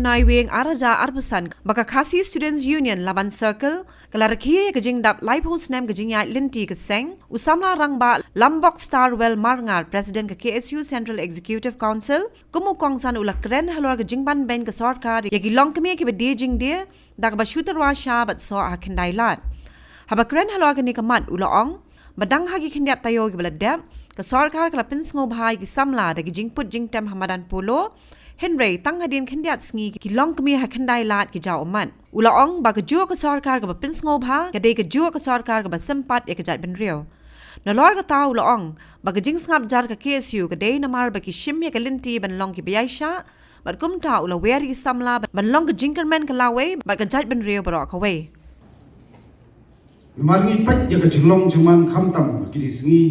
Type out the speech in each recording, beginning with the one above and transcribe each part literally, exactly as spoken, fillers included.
Naiwieng ar hajar arphew san ba ka Khasi Students Union Laban Circle ka la rakhe ïa ka jingdap laiphew snem ka jingïaid lynti ka seng, u samla rangbah Lambok Starwell Marngar, President ka K S U Central Executive Council, kum u kongsan u la kren halor ka jingban beiñ ka sorkar ïa ki longkmie kiba die jingdie da kaba shu tyrwa sha bad soh ha Khyndailad. Haba kren halor kane ka mat u la ong ba dang ha ki khyndiat taïew kiba la dep, ka sorkar ka la pynsngewbha ïa ki samla da ki jingput jingtem ha madan Polo, hynrei tang hadien khyndiat sngi ki longkmie ha Khyndailad ki jaw ummat. U la ong ba kajuh ka sorkar kaba pynsngewbha ka dei kajuh ka sorkar kaba sympat ïa ka jaitbynriew. Nalor kata u la ong ba ka jingsngap jar ka K S U ka dei namar ba ki shim ïa ka lynti ban long kiba ïaishah, bad kumta u la wer ïa ki samla ban long ka jingkyrmen ka lawei bad ka jaitbynriew baroh kawei. Namar ngi peit ïa ka jinglong jingman khamtam ha kine ki sngi,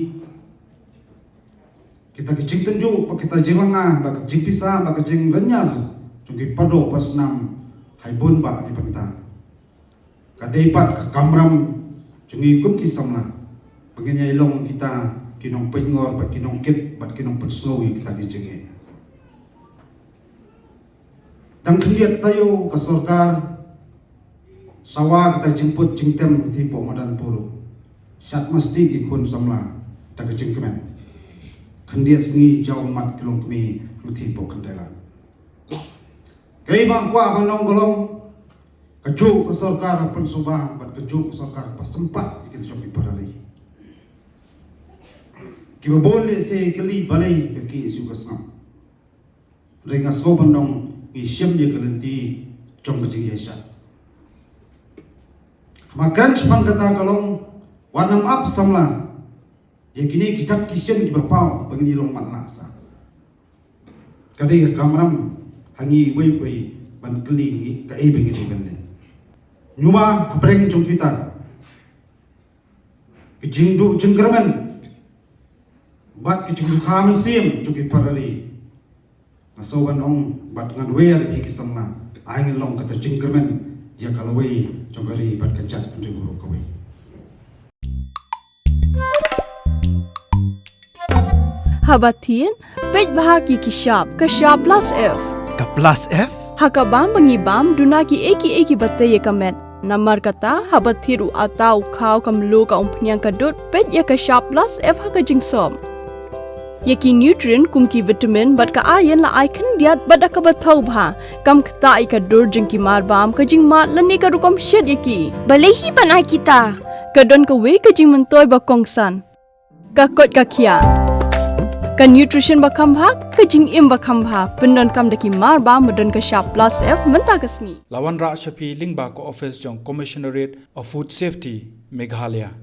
kita ki jingtynjuh bad kita jinglanga bad ka jingpisa bad ka jinglynñiar jong ki padoh pasnam ha bun bah ki bynta. Ka dei pat ka kamram jong ngi kum ki samla ba ngin ïai long kita ki nongpynngor bad ki nongkit bad ki nongpynsngew ïa kita ki jingeh. Tang khyndiat taïew ka sorkar, sawa kita jingput jingtem ha thipoh madan Polo, shad masti ki khun samla da ka jingkmen. Khyndiat sngi jaw ummat ki longkmie ha thipoh Khyndailad. Kaei ba nga kwah ban ong ka long, kajuh ka sorkar ka pynsngewbha bad kajuh ka sorkar ka sympat ïa ki jong ki para ri. Kiba bun lehse ki kylli balei ka K S U ka sngap. Hynrei nga sngew ban ong ngi shim ïa ka lynti jong ka jingïaishah. Haba kren shaphang kata ka long, wat nym ap samla ïa kine ki dak ki shin kiba paw ba ngin ïa long matlah sah. Ka dei ka kamram ha ngi iwei pa iwei ban kylli ngi kaei ba ngi dei ban leh. Ngi ma hapdeng jong kita ki jingduh jingkyrmen bad ki jingduh kha mynsiem jong ki para ri. Nga sngew ban ong bad ngan wer ïa ki samla, ai ngin long kata jingkyrmen ïa ka lawei jong ka ri bad ka jaitbynriew baroh kawei. Haba thied, peit bha ki ki shap, ka shap plus F. Ka plus F? Ha ka bam ba ngi bam, duna kiei kiei kiba tei ïa ka met. Namar kata, haba thied u atta, u khaw, ka mluh, ka umphniang, ka dud, peit ïa ka shap plus F ha ka jingsop. Ïa ki nutrient kum ki vitamin bad ka iron la ai khyndiat bad da kaba thaw bha. Kam ktah ïa ka dur jong ki mar bam, ka jingmad lane ka rukom shet ïa ki. Balei hi ban ai kita? Ka don kawei ka jingmyntoi ba kongsan. Ka koit ka khiah. Ka nutrition ba kham bha, ka jingim ba kham bha. Pyndonkam da ki mar bam ba don ka shap plus F mynta ka sngi. La wanrah sha phi lyngba ka office jong Commissionerate of Food Safety, Meghalaya.